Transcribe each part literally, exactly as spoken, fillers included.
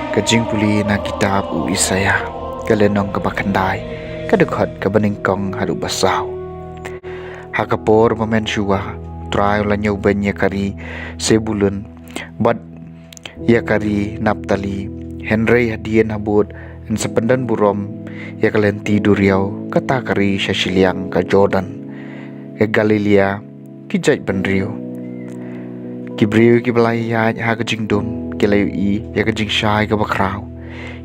Ka jingpule na kitab u Isaïah, ka lynnong kaba khyndai, ka dkhot kaba nyngkong haduh ba saw. Ha ka por ba mynshuwa, U Trai u la ñiewbeiñ ïa ka ri Sebulun bad ïa ka ri Naphtali, hynrei hadien habud yn sa pyndonburom ïa ka lynti duriaw, kata ka ri sha shiliang ka Jordan, ka Galilea ki jaitbynriew. Ki briew kiba la ïaid ha ka jingdum ki la ïohi ïa ka jingshai kaba khraw.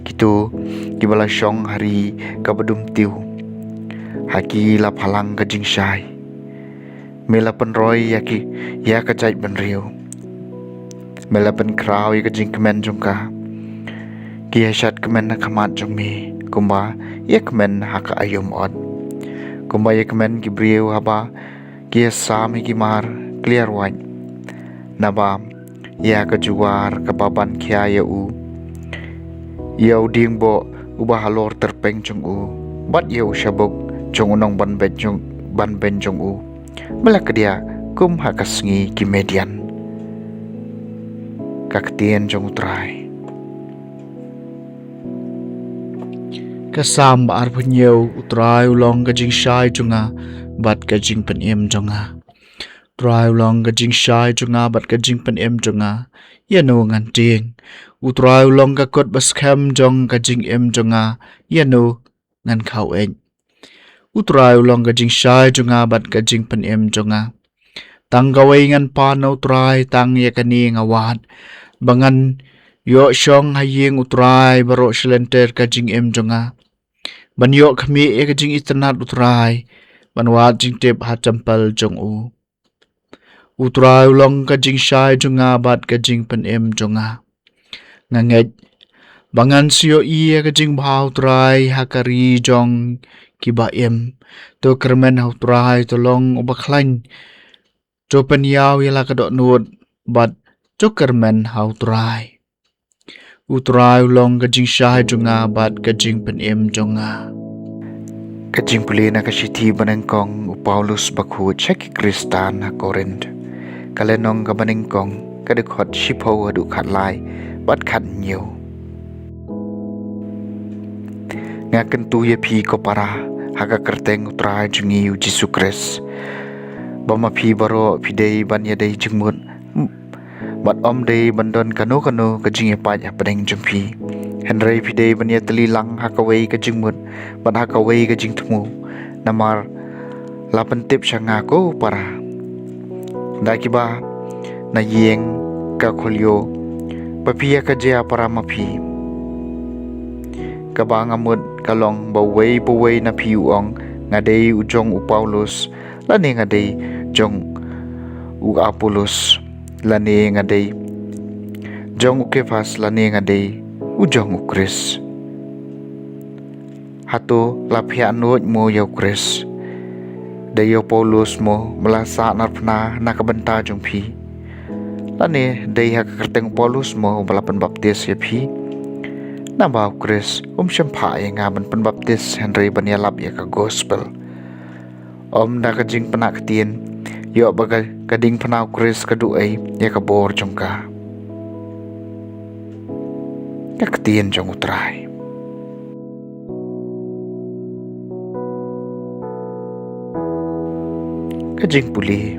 Kito kiba la shong ha ri kaba dum tiew, ha ki la phalang ka jingshai. Me la pynroi ïa ki, ïa ka jaitbynriew. Me la pynkhraw ïa ka jingkmen jong ka. Ki ïa shad kmen ha khmat jong me, kumba ïa kmen ha ka aïom ot. Kumba ïa kmen ki briew haba ki ïa sam ïa ki mar kliar wait. Naba ïa ka juar kaba ban khia ïa u, ïa u dieng bok uba halor tyrpeng jong u, bad ïa u shabuk jong u nongbanbeiñ jong, banbeiñ jong u, me la kdiah kum ha ka sngi ki Midian. Ka ktien jong U Trai. Ka Salm ba arphew hynñiew. U Trai u long ka jingshai jong nga bad ka jingpynim jong nga. U Trai u long ka jingshai jong nga bad ka jingpynim jong nga, ïano ngan tieng? U Trai u long ka kut ba skhem jong ka jingim jong nga, ïano ngan khaw ïeit? U Trai u long ka jingshai jong nga bad ka jingpynim jong nga. Tang kawei ngan pan na U Trai, tang ïa kane nga wad, ba ngan ïoh shong ha ïing U Trai baroh shi lynter ka jingim jong nga, ban ïoh khmih ïa ka jingitynnad U Trai, ban wad jingtip ha templ jong u. U Trai u long ka jingshai jong nga bad ka jingpynim jong nga. Nga ngeit ba ngan sa ïohi ïa ka jingbha U Trai ha ka ri jong kiba im. To kyrmen ha U Trai, to long uba khlaiñ. To pynïaw ïa la ka dohnud bad to kyrmen ha U Trai. U Trai u long ka jingshai jong nga bad ka jingpynim jong nga. Ka jingpule na ka shithi ba nyngkong u Paulus bakhuid sha ki Khristan ha Korinth, ka lynnong kaba nyngkong, ka dkhot shiphew haduh khatlai bad khathynñiew. Nga kyntu ïa phi ko para, ha ka kyrteng U Trai jong ngi U Jisu Khrist, ba ma phi baroh phi dei ban ïadei jingmut, bad ym dei ban don kano kano ka jingïapait hapdeng jong phi. Hynrei phi dei ban ïatylli lang ha kawei ka jingmut bad ha kawei ka jingthmu. Namar la pyntip sha nga ko para, da kiba na ïing ka khylliew, ba phi ïa ka jia para ma phi. Kaba nga mut ka long ba uwei pa uwei na phi u ong, nga dei u jong u Paulus, lane nga dei jong u Apollos, lane nga dei jong u Kephas, lane nga dei u jong u Khrist. Hato la phiah nud mo ïa u Khrist? Dei ïa u Paulus mo ba la sah narphna na ka bynta jong phi? Lane dei ha ka kyrteng u Paulus mo ba la pynbaptis ïa phi? Naba u Khrist um shym phah ïa nga ban pynbaptis hynrei ban ïalap ïa ka gospel. Ym da ka jingpynah ktien, ïoh ba ka, ka diengphna u Khrist ka duh ei ïa ka bor jong ka. Ka ktien jong U Trai. Ka jingpule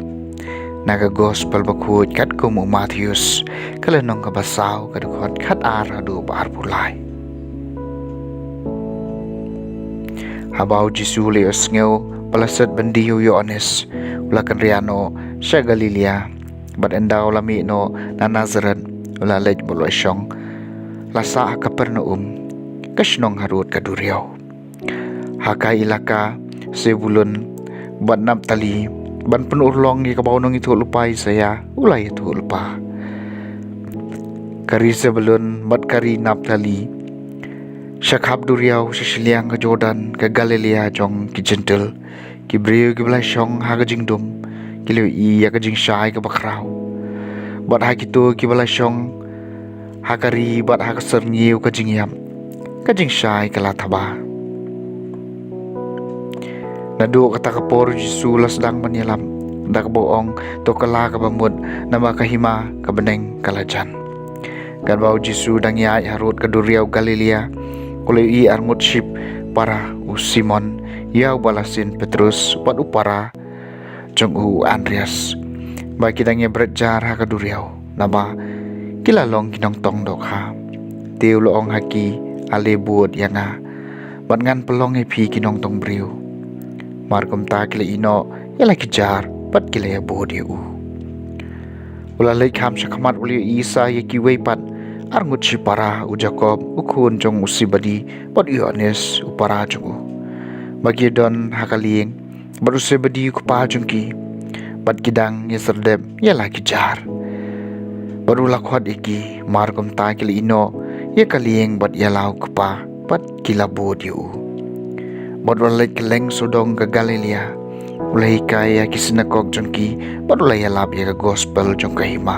na ka gospel bakhuid katkum u Mathaios, ka lynnong kaba saw, ka dkhot khatar haduh ba arphew lai. Haba u Jisu u la ïohsngew ba la set byndi ïa u Ïoannis, u la kynriah noh sha Galilea, bad ynda u la mih noh na Nasareth, u la leit bad u la shong, la sah ha Kapernaum, ka shnong harud ka duriaw, ha ka ilaka Sebulun bad Naphtali, ban pynurlong ïa kaba u nongïathuhlypa Isaïah u la ïathuhlypa. Ka ri Sebulun bad ka ri Naphtali, sha khap duriaw, sha shiliang ka Jordan, ka Galilea jong ki Jentil, ki briew kiba la shong ha ka jingdum ki la ïohi ïa ka jingshai kaba khraw. Bad ha kito kiba la shong ha ka ri bad ha ka syrngiew ka jingïap, ka jingshai ka la thaba. Naduh kata ka por u Jisu u la sdang ban ïalap da kaba ong, to kylla kaba mut, naba ka hima ka bneng ka la jan. Katba u Jisu u dang ïaid harud ka duriaw Galilea, u la ïohi arngut shipara, u Simon ïa uba la sien Petrus, bad u para jong u, u Andreas, ba ki dang ïabret jar ha ka duriaw, naba ki la long ki nongtong dohkha. Te u la ong ha ki, Ale bud ïa nga, bad ngan pynlong ïa phi ki nongtong briew. Mar kumta ki la ïehnoh ïa la ki jar bad ki la ïabud ïa u. U la leit kham sha khmat, u la ïohi sa ïa kiwei pat arngut shipara, u Jakob u khun jong u Sebedi, bad u Ïohannes u para jong u, ba ki don ha ka lieng bad u Sebedi u kpa jong ki, bad ki dang ïasyrdep ïa la ki jar. Bad u la khot ïa ki. Mar kumta ki la ïehnoh ïa ka lieng bad ïa la u kpa, bad ki la bud ïa u. Bad u la leit kylleng sawdong ka Galilea, u la hikai ha ki synagog jong ki, bad u la ïalap ïa ka gospel jong ka hima.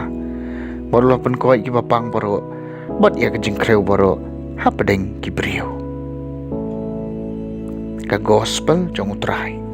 Bad u la pynkoit ki bapang baroh bad ïa ka jingkhrew baroh hapdeng ki briew. Ka gospel jong u Trai.